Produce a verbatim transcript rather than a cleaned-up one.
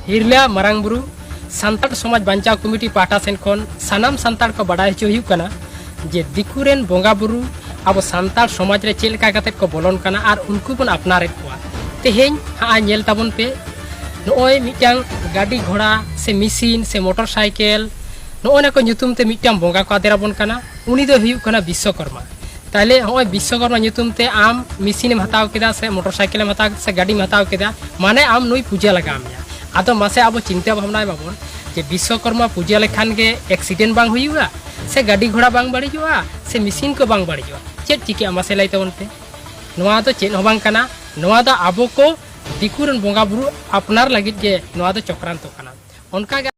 ᱦᱤᱨᱞᱟᱹ ᱢᱟᱨᱟᱝ ᱵᱩᱨᱩ ᱥᱟᱱᱛᱟᱲ ᱥᱚᱢᱟᱡᱽ ᱵᱟᱧᱪᱟᱣ ᱠᱚᱢᱤᱴᱤ ᱯᱟᱦᱴᱟ ᱥᱮᱱ ᱠᱷᱚᱱ ᱥᱟᱱᱟᱢ ᱥᱟᱱᱛᱟᱲ ᱠᱚ ᱵᱟᱰᱟᱭ ᱦᱚᱪᱚ ᱦᱩᱭᱩᱜ ᱠᱟᱱᱟ ᱡᱮ ᱫᱤᱠᱩ ᱨᱮᱱ ᱵᱚᱸᱜᱟ ᱵᱩᱨᱩ ᱟᱵᱚ ᱥᱟᱱᱛᱟᱲ ᱥᱚᱢᱟᱡᱽ ᱨᱮ ᱪᱮᱫ ᱞᱮᱠᱟ ᱠᱟᱛᱮ ᱠᱚ ᱵᱚᱞᱚᱱ ᱠᱟᱱᱟ ᱟᱨ ᱩᱱᱠᱩ ᱵᱚᱱ ᱟᱯᱱᱟᱨᱮᱫ ᱠᱚᱣᱟ᱾ ᱛᱮᱦᱮᱧ ᱦᱟᱸᱜ ᱧᱮᱞ ᱛᱟᱵᱚᱱ ᱯᱮ, ᱱᱚᱜᱼᱚᱭ ᱢᱤᱫᱴᱟᱝ ᱜᱟᱹᱰᱤ ᱜᱷᱚᱲᱟ ᱥᱮ ᱢᱮᱥᱤᱱ ᱥᱮ ᱢᱚᱴᱚᱨ ᱥᱟᱭᱠᱮᱞ, ᱱᱚᱜᱼᱚᱭ ᱱᱟ ᱠᱚ ᱧᱩᱛᱩᱢ ᱛᱮ ᱢᱤᱫᱴᱟᱝ ᱵᱚᱸᱜᱟ ᱠᱚ ᱟᱫᱮᱨ ᱟᱵᱚᱱ ᱠᱟᱱᱟ, ᱩᱱᱤ ᱫᱚᱭ ᱦᱩᱭᱩᱜ ᱠᱟᱱᱟ ᱵᱤᱥᱥᱚᱠᱚᱨᱢᱟ᱾ ᱛᱟᱦᱞᱮ ᱦᱚᱸᱜᱼᱚᱭ ᱵᱤᱥᱥᱚᱠᱚᱨᱢᱟ ᱧᱩᱛᱩᱢ ᱛᱮ ᱟᱢ ᱢᱮᱥᱤᱱᱮᱢ ᱦᱟᱛᱟᱣ ᱠᱮᱫᱟ ᱥᱮ ᱢᱚᱴᱚᱨ ᱥᱟᱭᱠᱮᱞᱮᱢ ᱦᱟᱛᱟᱣ ᱠᱮᱫᱟ ᱥᱮ ᱜᱟᱹᱰᱤᱢ ᱦᱟᱛᱟᱣ ᱠᱮᱫᱟ, ᱢᱟᱱᱮ ᱟᱢ ᱱᱩᱭ ᱯᱩᱡᱟᱹ ᱞᱟᱜᱟᱣ ᱢᱮᱭᱟ᱾ ᱟᱫᱚ ᱢᱟᱥᱮ ᱟᱵᱚ ᱪᱤᱱᱛᱟᱹ ᱵᱷᱟᱵᱽᱱᱟᱭ ᱢᱟᱵᱚᱱ ᱡᱮ ᱵᱤᱥᱥᱚᱠᱚᱨᱢᱟ ᱯᱩᱡᱟᱹ ᱞᱮᱠᱷᱟᱱ ᱜᱮ ᱮᱠᱥᱤᱰᱮᱱᱴ ᱵᱟᱝ ᱦᱩᱭᱩᱜᱼᱟ, ᱥᱮ ᱜᱟᱹᱰᱤ ᱜᱷᱚᱲᱟ ᱵᱟᱝ ᱵᱟᱹᱲᱤᱡᱚᱜᱼᱟ, ᱥᱮ ᱢᱮᱥᱤᱱ ᱠᱚ ᱵᱟᱝ ᱵᱟᱹᱲᱤᱡᱚᱜᱼᱟ? ᱪᱮᱫ ᱪᱤᱠᱟᱹᱜᱼᱟ ᱢᱟᱥᱮ ᱞᱟᱹᱭ ᱛᱟᱵᱚᱱ ᱯᱮ? ᱱᱚᱣᱟ ᱫᱚ ᱪᱮᱫ ᱦᱚᱸ ᱵᱟᱝ ᱠᱟᱱᱟ, ᱱᱚᱣᱟ ᱫᱚ ᱟᱵᱚ ᱠᱚ ᱫᱤᱠᱩ ᱨᱮᱱ ᱵᱚᱸᱜᱟ ᱵᱩᱨᱩ ᱟᱯᱱᱟᱨ ᱞᱟᱹᱜᱤᱫ ᱜᱮ ᱱᱚᱣᱟ ᱫᱚ ᱪᱚᱠᱨᱟᱱᱛᱚ ᱠᱟᱱᱟ᱾ ᱚᱱᱠᱟ ᱜᱮ